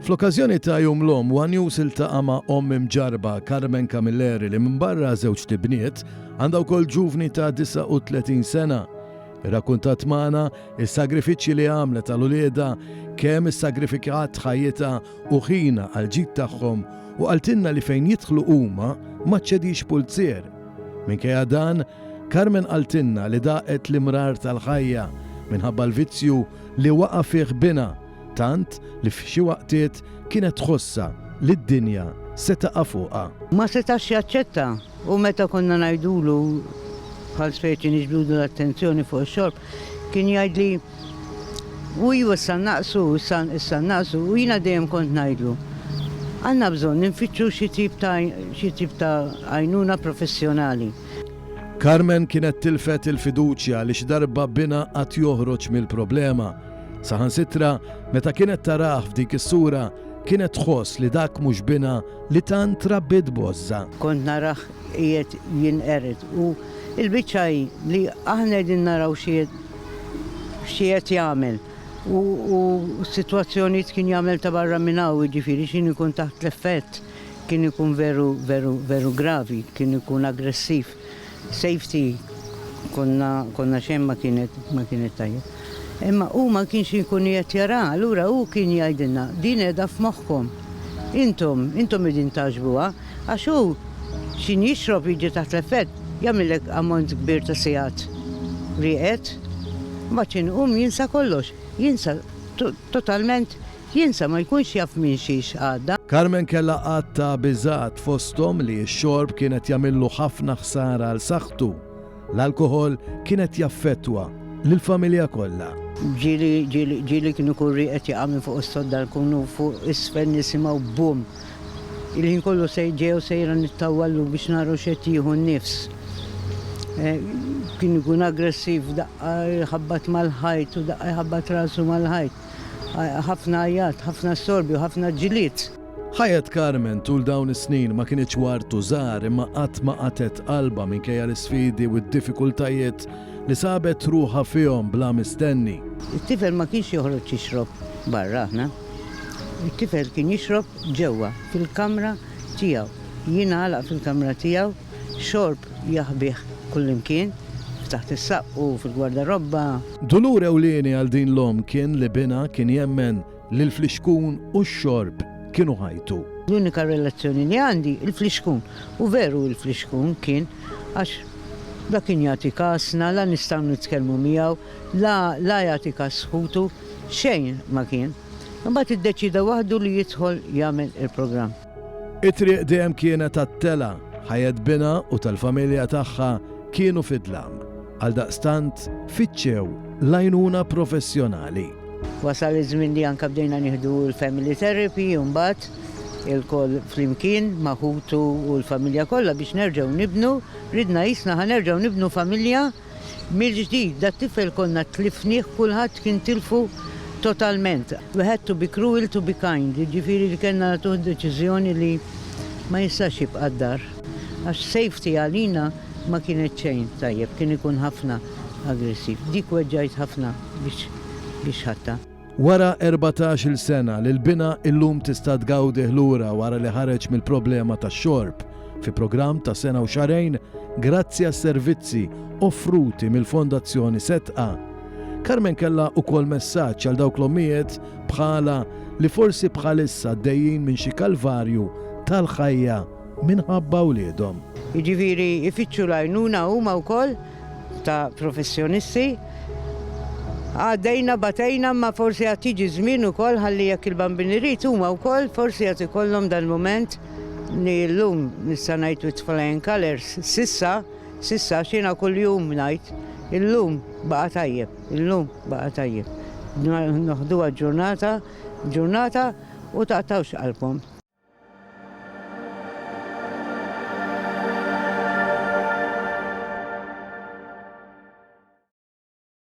Fl-okkażjoni ta' Jum l-Omm, One News iltaqa' ma' omm imġarrba, Carmen Camilleri, li minbarra żewġt ibniet, għandha wkoll ġuvni ta' 39 sena. Irrakkuntat magħna s-sagrifiċċji li għamlet għal uliedha, kemm issagrifikat ħajjitha u ħinha għall-ġid tagħhom u qaltilna li fejn jidħlu huma ma ċċedix pulzier. Minkejja dan, Carmen qaltilna li daqet l-imrar tal-ħajja minħabba l-vizzju li waqa' fih binha tant li f'xi waqtiet kienet tħossha li d-dinja se taqa' fuqha. Ma setax jaċċetta u meta konna ngħidulu bħal speċi niġbdulu l-attenzjoni fuq ix-xorb, kien jgħidli u iva issa nnaqqsu, issa issa nnaqqsu u jiena dejjem kont ngħidlu għandna bżonn infittxu xi tip ta' xi tip ta' għajnuna professjonali. Carmen kienet tilfet il-fiduċja li xi darba binha għad joħroġ mill-problema. Saħansitra, meta kienet tarah f'dik is-sura, kienet tħoss li dak mhux binha li tant rabbiet b'għożża. Kont narah qiegħed jinqered u l-biċċa hi li aħna qegħdin naraw x'qiegħed jagħmel u sitwazzjonijiet kien jagħmel ta' barra minn hawn, jiġifieri x'ħin ikun taħt l-effett kien ikun veru veru veru gravi, kien ikun aggressiv. Safety konna konna xejn ma kienet ma kienet tajjeb. Imma hu ma kienx ikun qiegħed jara, allura hu kien jgħidilna din qiegħda f'moħħkom. Intom, intom qegħdin tagħġbuha għax hu x'ħin jixrob jiġi taħt l-effett jagħmillek ammont kbir ta' sigħat rieqed, imbagħad x'ħin iqum jinsa kollox, jinsa totalment Jinsa ma jkunx jaf minn xiex għadda. Carmen kellha għadd ta' biżgħat fosthom li x-xorb kien qed jagħmillu ħafna ħsara għal saħħtu. L-alkoħol kien qed jaffettwa lill-familja kollha. Ġieli, ġieli, ġieli kien ikun rieqed jaqa' minn fuq is-sodda nkunu fuq isfel nisimgħu bum. Il-ħin kollu se ġew sejra nittawwallu biex naraw x'qed jieħu n-nifs. Kien ikun aggressiv daqqa jħabbat mal-ħajt u daqqa jħabbat rasu mal-ħajt. Ħafna għajjat, ħafna storbju, ħafna ġlied. Ħajjet Carmen tul dawn is-snin ma kinitx ward u żgħar imma qatt ma qatgħet qalbha minkejja l-isfidi u d-diffikultajiet li sabet ruħha fihom bla mistenni. It-tifel ma kienx joħroġ jixrob barra aħna. It-tifel kien jixrob ġewwa, fil-kamra tiegħu. Jingħalaq fil-kamra tiegħu, xorb jaħbih kullimkien, f'taħt is-saqqu, fil-gwardarobba. Dulur ewlieni għal din l-omm kien li binha kien jemmen li l-flixkun u x-xorb kienu ħajtu. L-unika relazzjoni li għandi, il-flixkun. U veru il-flixkun kien, għax la kien jagħti kasna, la nistgħu nitkellmu miegħu, la la jagħti kas ħutu, xejn ma kien. Imbagħad iddeċieda waħdu li jidħol jagħmel il-programm. It-triq dejjem kienet għat-telgħa, ħajjet binha u tal-familja tagħha kienu fid-dlam. Għaldaqstant fittxew l-għajnuna professjonali. Wasal iż-żmien li anke bdejna nieħdu l-family therapy u mbagħad ilkoll flimkien ma' ħutu u l-familja kollha biex nerġgħu nibnu, ridna qisna ħa nerġgħu nibnu familja Mill-ġdid, dat-tifel konna tlifnih, kulħadd kien tilfu totalment. We had to be cruel to be kind, jiġifieri li kellna nagħtuh deċiżjoni li ma jistax jibqa' d-dar. Għax safety għalina ma kienet xejn tajjeb, kien ikun ħafna aggressiv. Dik weġġajt ħafna biex biex ħadtha. Wara 14-il sena lil binha illum tista' tgawdih lura wara li ħareġ mill-problema tax-xorb fi programm ta' sena u xahrejn grazzi għas-servizzi offruti mill-Fondazzjoni Sedqa. Carmen kellha ukoll messaġġ għal dawk l-ommijiet bħalha li forsi bħalissa għaddejjin minn xi kalvarju tal-ħajja minħabba wliedhom. Jiġifieri jfittxu l-għajnuna huma wkoll ta' professjonisti. Għaddejna, batejna, imma forsi għad jiġi żmien ukoll ħalli jekk il-Bambin irid huma wkoll forsi għad ikollhom dal-mument li llum nista' ngħid with flying colours s'issa, s'issa għax jiena kuljum ngħid illum baqa' tajjeb, illum baqa' tajjeb. Noħduha ġurnata ġurnata u taqtgħux qalbkom.